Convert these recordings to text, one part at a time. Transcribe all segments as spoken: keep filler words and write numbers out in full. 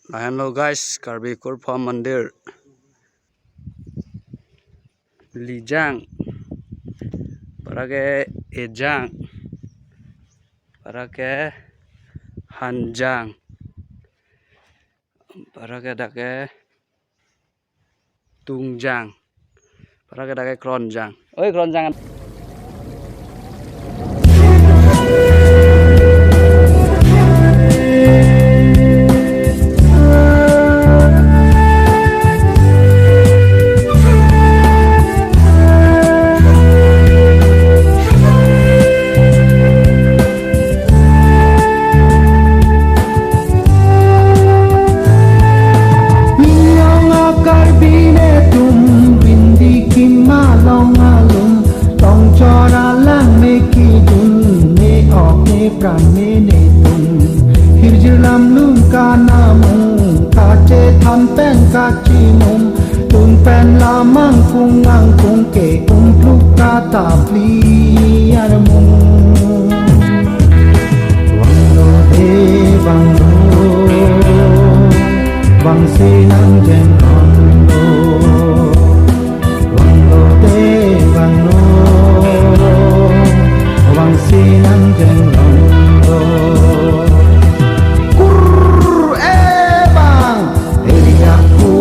Lahenlo guys, Karbi Kurpho Mandir. Lijang. Para ke Ejang. Para ke Hanjang. Para ke dak ke Tungjang. Para ke dak ke Kronjang. Oi, Kronjang. Ilong a Karbi netum bindi kim along alum, tongchor alang me kidun, me ok me pran me netum. Hirjir lam lum kanamung, kache than pen kachimum, tun pen lamang kung angkung ke umpluk katapli armung. Vanglo de vanglo, vangsi nangjeng vanglo. Vanglo de vanglo, vangsi nangjeng vanglo. Kur ebang, heriaku,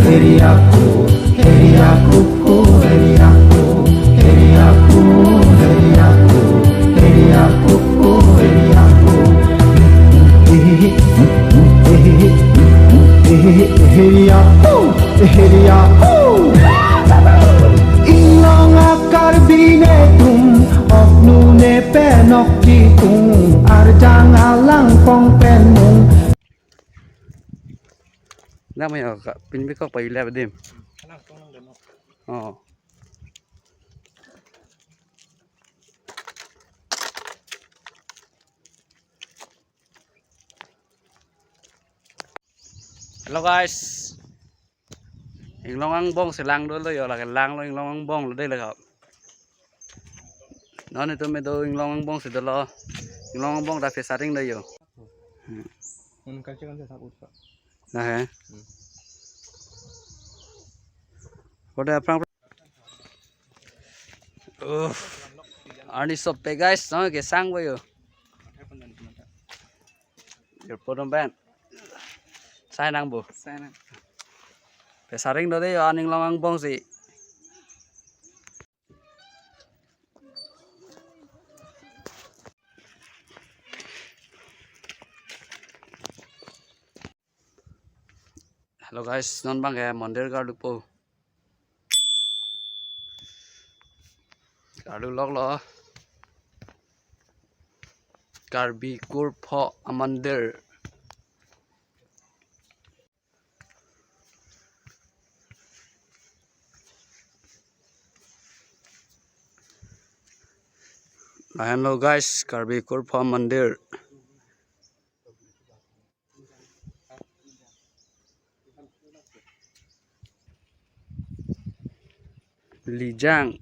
heriaku, heriaku, ku, heriaku, heriaku, heriaku, heriaku, ku, heriaku. Heriaku, heriaku. Ilong a Karbi netum, oknu ne pen ok chikung, arjang alang pong pen mung. Nama ya kak, pin bikok pa ilap dim. Oh. Hello guys. Inglong angbong si lang dolo yo, lake langlo inglong angbong lo de lake. Non itum me do inglong angbong si dolo. Inglong angbong ta fish aring do yo. Hmm. Unkalche kan sa utsa. Nah, he. Hmm. Kode aphrang. Uh. Arni sope guys, no ke sang bo yo. Your photo band. Sai nang bo. Sai nang. Fish aring do de yo, an inglong angbong si. Hello guys, non bang ke mandir karlu po. Karlu lok lo. Karbi Kurpho amandir. Lahenlo guys, Karbi Kurpho mandir. Lijang.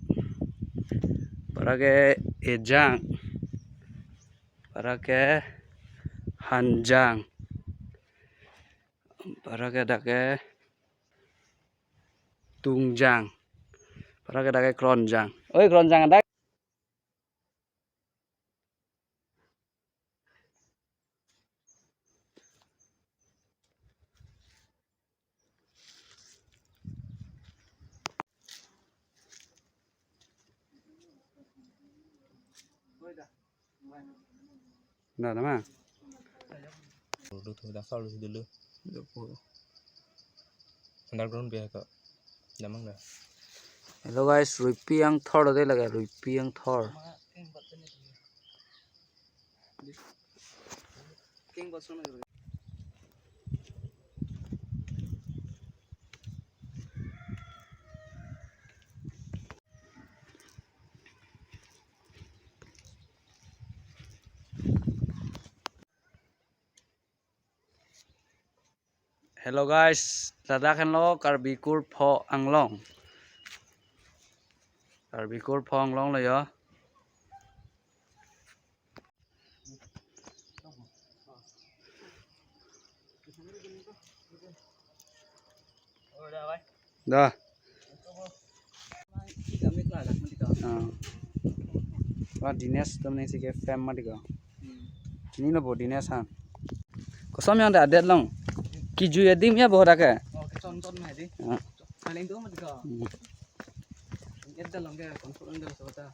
Para ke Ejang. Para ke Hanjang. Para ke dak ke Tungjang. Para ke dak ke Kronjang. Oi, Kronjang dak. Nah, nama? Dulu tuh dasar dulu. Underground biar kok. Damang dah. Hello guys, ruipi angthor de lake, ruipi angthor. Hello guys, ladak henlo Karbi Kurpho Anglong. Karbi Kurpho Anglong lo yo. Da. Ah. Wa Dinesh atum nangsi ke fam mati ko. Chinilo bo Dinesh han. Koson yang da adet long. Kejui adim ya bo dak ke. Oh, kechon chon mati. Ah. Paling tu mati ko. Hmm. Adet long ke control adet long sabata.